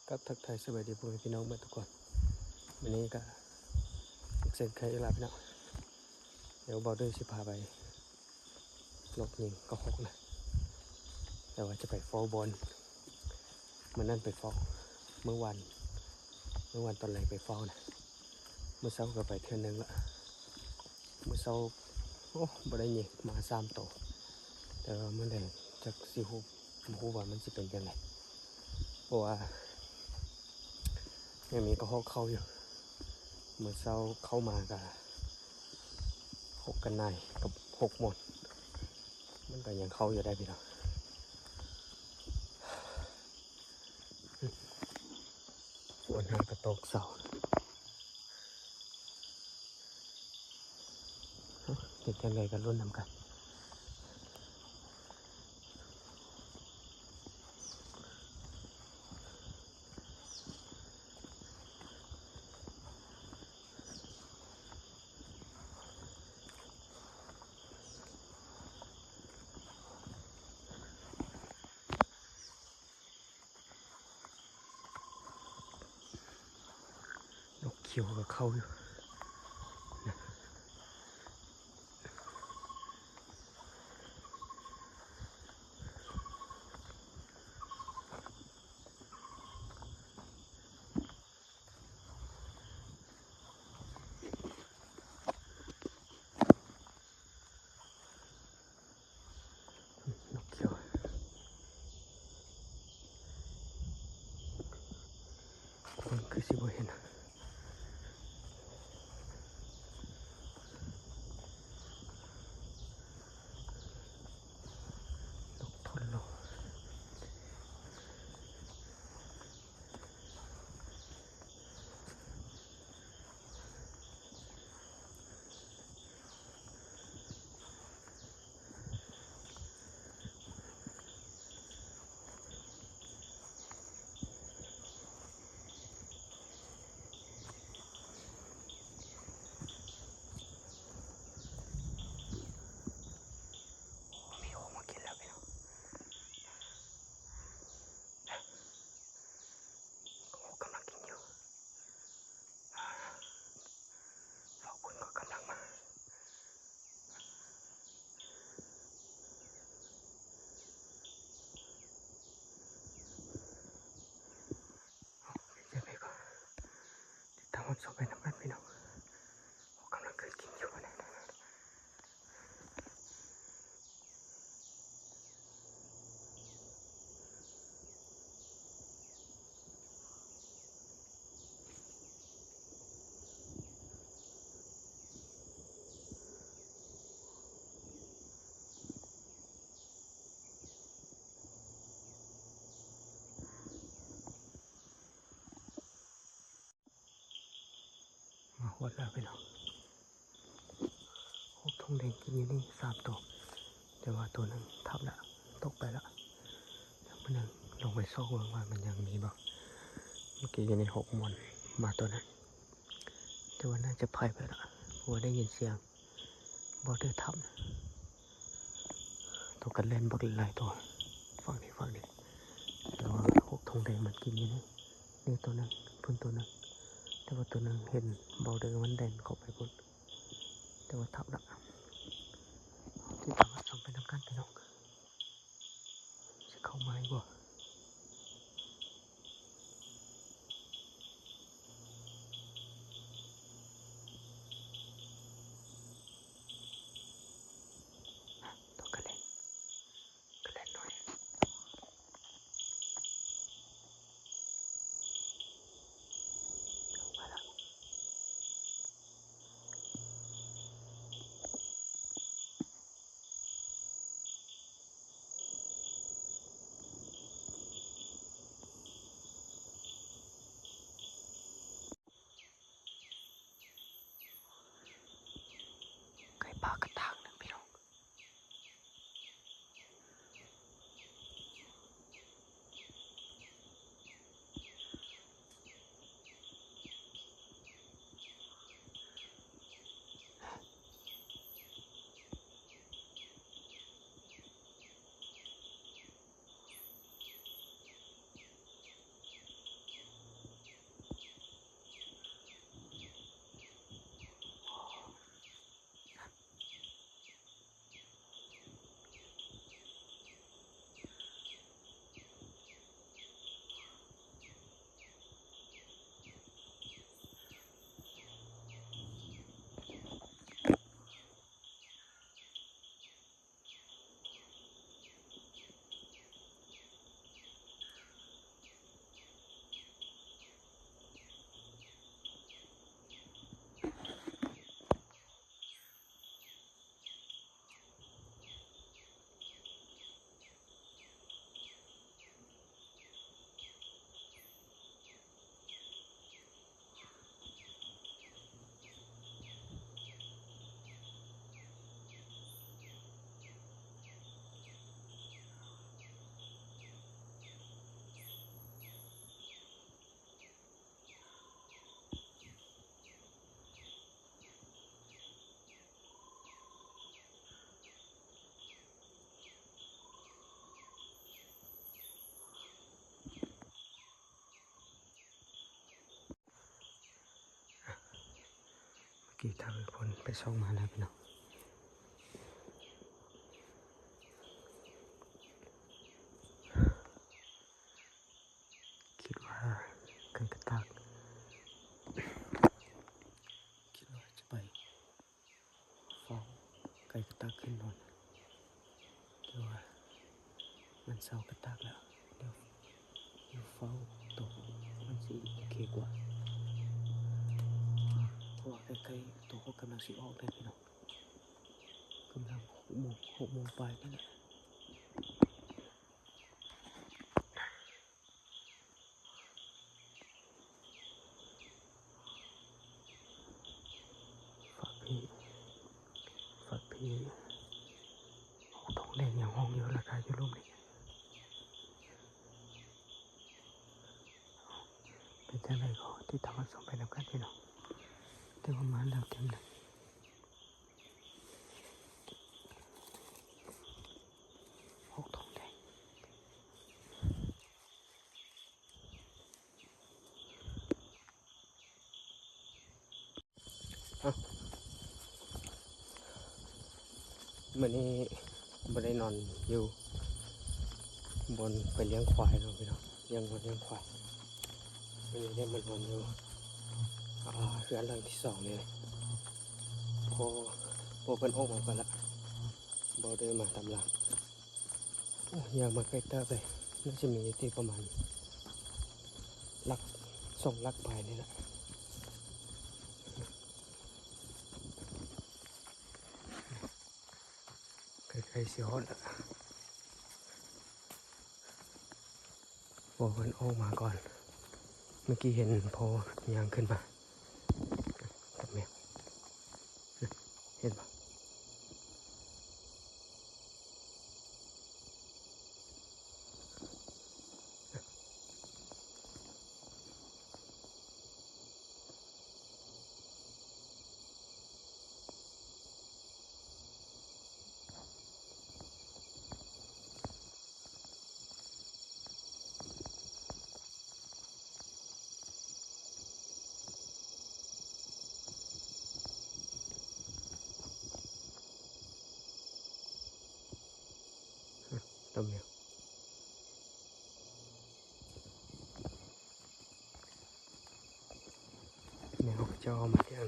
ກັບທັກທາຍສະບາຍດີພໍ່ແມ່ພີ່ນ້ອງເບິດທຸກຄົນ. ມື້ນີ້ກະເຊັ່ນເຄີຍອີກແລ້ວພີ່ນ້ອງ, ດຽວບ່າວເດີຊິພາໄປ ນົກຍິງກະຮອກນະ, ແຕ່ວ່າຈະໄປເຝົ້າບ່ອນ ມື້ນັ້ນໄປເຝົ້າ ມື້ວານ ມື້ວານຕອນແລງໄປເຝົ້ານະ, ມື້ເຊົ້າກະໄປເທື່ອໜຶ່ງລະ. ມື້ເຊົ້າ ໂອ້ ບໍ່ໄດ້ຍິງ ມາສາມໂຕ, ແຕ່ວ່າມື້ແລງຈັກຊິຮູ້ ບໍ່ຮູ້ວ່າມັນຊິເປັນຈັ່ງໃດ ເພາະວ່າຍັງມີກະຮອກເຂົ້າຢູ່. ມື້ເຊົ້າເຂົ້າມາກະຫົກກະນາຍກັບຫົກມອນ, ມັນກະຍັງເຂົ້າຢູ່ໄດ໋ພີ່ນ້ອງ. ຝົນຫາກະຕົກເຊົາ. ເປັນຈັ່ງໃດກະລຸ້ນນຳກັນ. ນົກຂຽວກະເຂົ້າຢູ່. ນົກຂຽວ ຄົນຄືຊິບໍ່ເຫັນ. ນົກທົນໂລ. ໂອ້ ກຳລັງກິນຢູ່. ພວກພຸ້ນກະກຳລັງມາ. ເປັນຈັ່ງໃດກະຕິດຕາມຮັບຊົມໄປນຳກັນພີ່ນ້ອງ. ໂອ້ ກຳລັງຂຶ້ນກິນຢູ່. ມາຮອດແລ້ວພີ່ນ້ອງ. ຫົກທົງແດງກິນຢູ່ນີ້ສາມໂຕ, ແຕ່ວ່າໂຕໜຶ່ງທັບລະ ຕົກໄປລະ. ດຽວມື້ໜຶ່ງລົງໄປຊອກເບິ່ງວ່າມັນຍັງມີບໍ່. ເມື່ອກີ້ຢູ່ໃນຫົກມອນ ມາໂຕໜຶ່ງ, ແຕ່ວ່າໜ້າຈະໄພໄປລະ ເພາະວ່າໄດ້ຍິນສຽງ ບໍ່ໄດ້ທັບນະ. ໂຕກະແລ່ນບັກຫຼາຍໂຕ ຝັ່ງນີ້ ຝັ່ງນີ້. ແຕ່ວ່າຫົກທົງແດງມັນກິນຢູ່ນີ້ ນີ້ໂຕໜຶ່ງ ພຸ້ນໂຕໜຶ່ງ, ແຕ່ວ່າໂຕໜຶ່ງເຫັນເບົາເດີມັນແລ່ນເຂົ້າໄປພຸ້ນ, ແຕ່ວ່າທັບລະ. ຕິດຕາມຮັບຊົມໄປນຳກັນພີ່ນ້ອງ. ຊິເຂົ້າມາອີກບໍ່? ໂຕກະເລັກ ກະເລັກໜ້ອຍ. ໂ ກີ້ຖ້າເບິ່ງຝົນໄປສ່ອງມາແລ້ວພີ່ນ້ອງ ຄິດວ່າໃກ້ກະຕາກ ຄິດວ່າຈະໄປ ເຝົ້າ ໃກ້ກະຕາກຂຶ້ນນອນ ແຕ່ວ່າມັນເຊົາກະຕາກແລ້ວ ດຽວຢູ່ເຝົ້າໂຕ ມັນຊິໂອເຄກວ່າ ເພາະວ່າໃກ້ໆໂຕກໍກຳລັງຊິອອກແລ້ວພີ່ນ້ອງ ກຳລັງຫົກໂມງ ຫົກໂມງປາຍນີ້ແຫຼະ. ຝັກພີ້ ຝັກພີ້ ໂອ້ ທອງແດງຍັງຮ້ອງຢູ່ ລາຄາຢູ່ລຸ່ມນີ້ ເປັນຈັ່ງໃດກໍຕິດຕາມຮັບຊົມໄປນຳກັນພີ່ນ້ອງ ແຕ່ວ່າມາແລ້ວເຕັມເລີຍ ໂອ້ ທອງແດງ. ມື້ນີ້ບໍ່ໄດ້ນອນຢູ່ບ່ອນໄປລ້ຽງຄວາຍເນາະພີ່ນ້ອງ ລ້ຽງງົວລ້ຽງຄວາຍ ມື້ນີ້ໄດ້ມານອນຢູ່ ອ່າ ເຮືອນຫຼັງທີສອງນີ້ ພໍ ພໍເພິ່ນອອກມາກ່ອນລະ ບໍ່ໄດ້ມາຕາມຫຼັງ. ໂອ້ ຍ່າງມາໃກ້ເຕີບເລີຍ ໜ້າຈະມີຢູ່ທີ່ປະມານຫຼັກ ສອງຫຼັກປາຍນີ້ແຫຼະ ໃກ້ໆຊິຮອດລະ ພໍເພິ່ນອອກມາກ່ອນ ເມື່ອກີ້ເຫັນພໍຍ່າງຂຶ້ນມາກັບແມວ ເຫັນບໍ່? ຕຳແມວ ແມວເຈົ້າເອົາມາລ້ຽງ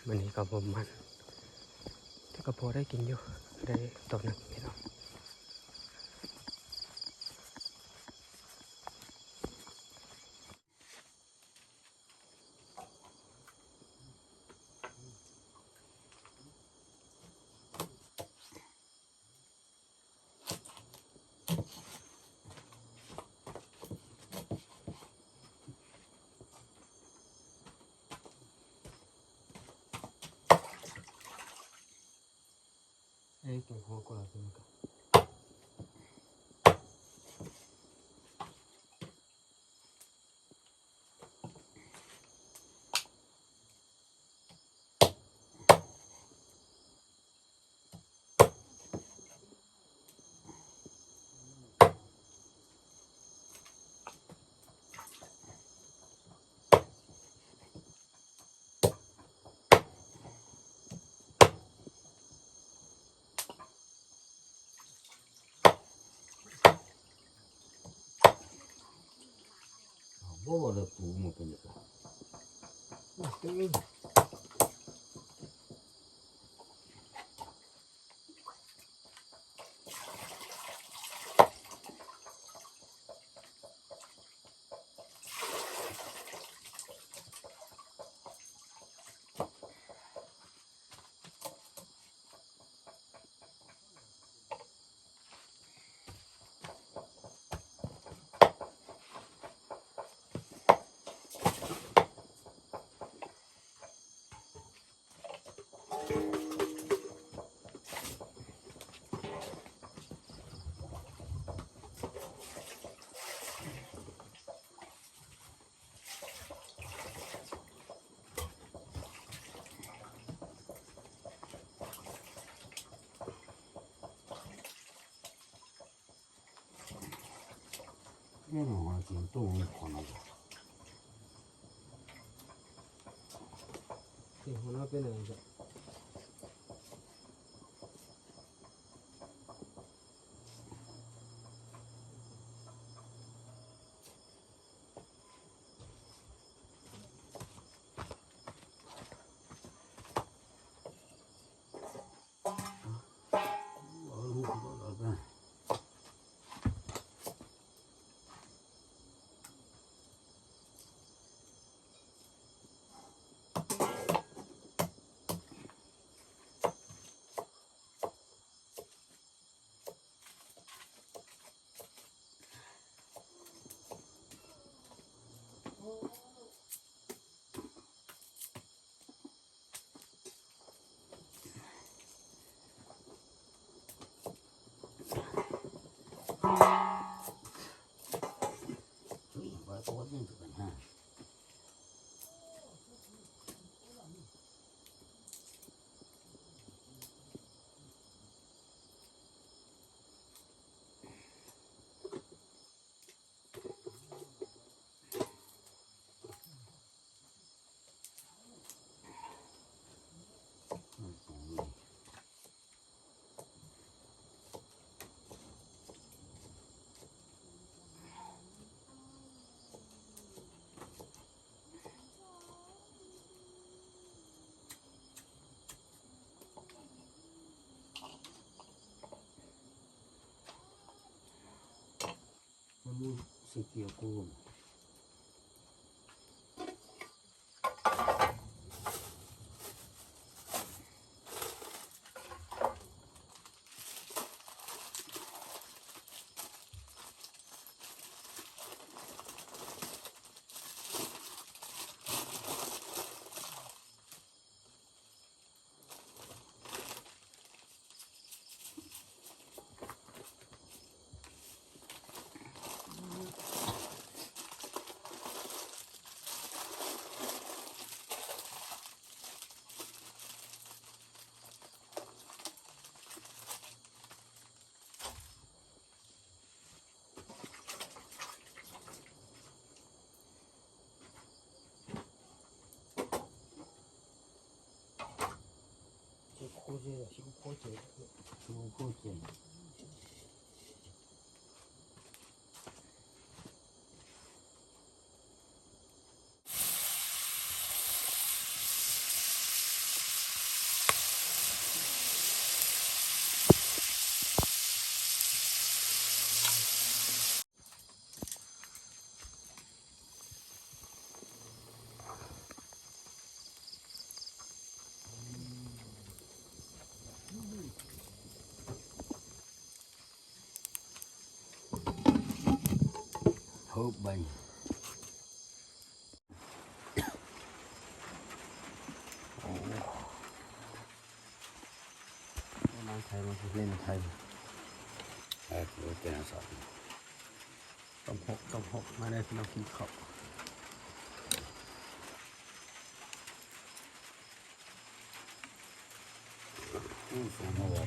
ມື້ນີ້ກໍບໍ່ໝັ້ນ ແຕ່ກໍພໍໄດ້ກິນຢູ່ ໄດ້ໂຕໜຶ່ງພີ່ນ້ອງ. ເອີ ແກງຫົວກວ່າເປັນກະ ບໍ່ວ່າລະປູໝົດເປັນຫຍັງ. ແນ່ນອນວ່າຊິຕົງຂອງ. ຫົວໜ້າເປັນຫຍັງ? ມັນມີສີຂຽວໂຄມ. ໂອ້ ໃບ ໂອ້ ນາງໄທມາເຫຼັ້ນໄທ ເອີ ເປັນອັນສອນ ຕ້ອງຫົກ ຕ້ອງຫົກ ມາເດີພີ່ນ້ອງກິນເຂົ້າ ອືມ ສົມມຸດວ່າ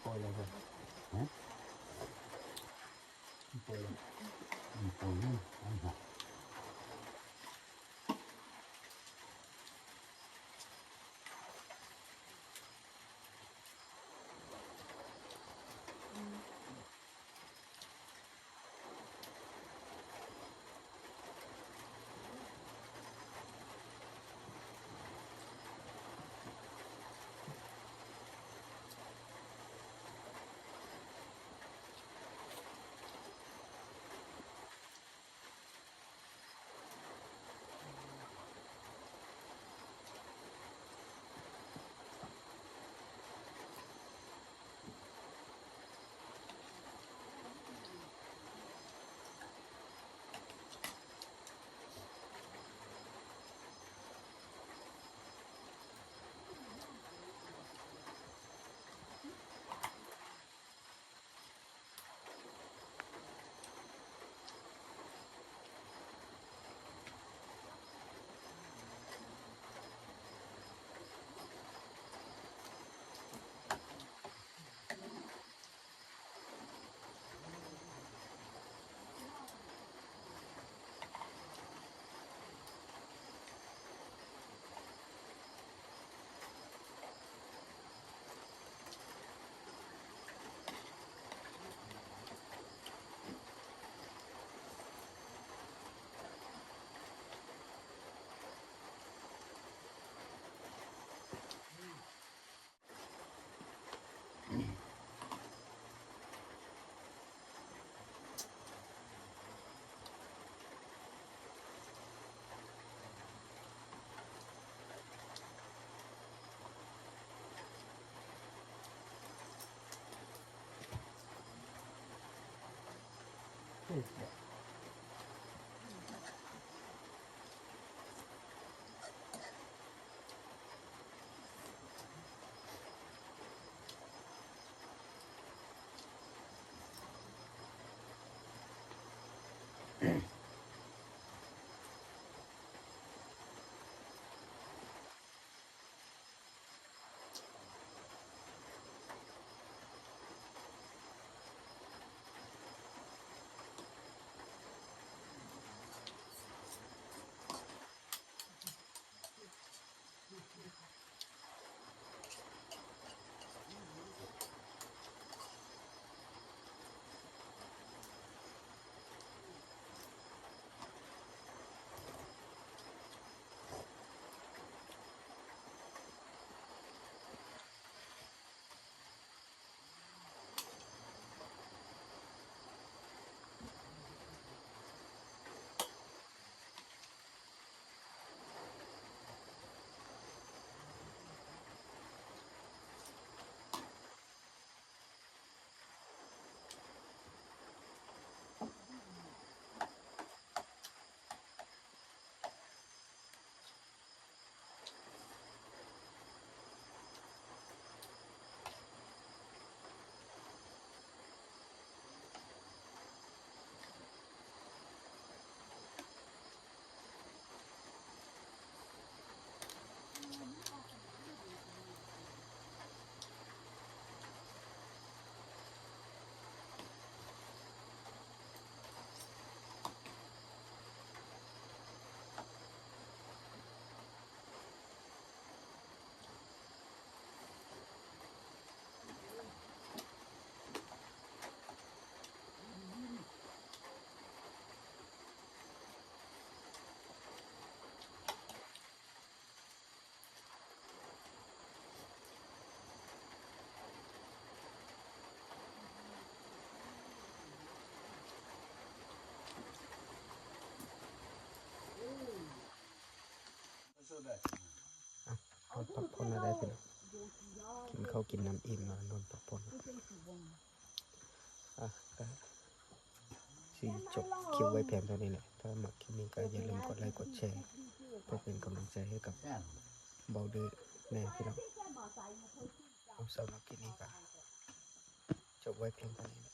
ປ່ອຍແລ້ວບໍ່? ຮະ? ປ່ອຍແລ້ວ ປ່ອຍແລ້ວ ເອົາຫາ. ໂ ອ່ະ ນອນພັກຜ່ອນໄດ້ພີ່ນ້ອງ ກິນເຂົ້າກິນນ້ຳອີ່ມມານອນພັກຜ່ອນ. ອ່ະ ກະຊິຈົບຄລິບໄວ້ພຽງເທົ່ານີ້ແຫຼະ. ຖ້າມັກຄລິບນີ້ກະຢ່າລືມກົດໄລກ໌ ກົດແຊ ເພື່ອເປັນກຳລັງໃຈໃຫ້ກັບເບົາດື້ແດ່ພີ່ນ້ອງ. ເອົາ ສຳລັບຄລິບນີ້ກະຈົບໄວ້ພຽງເທົ່ານີ້ແຫຼະ.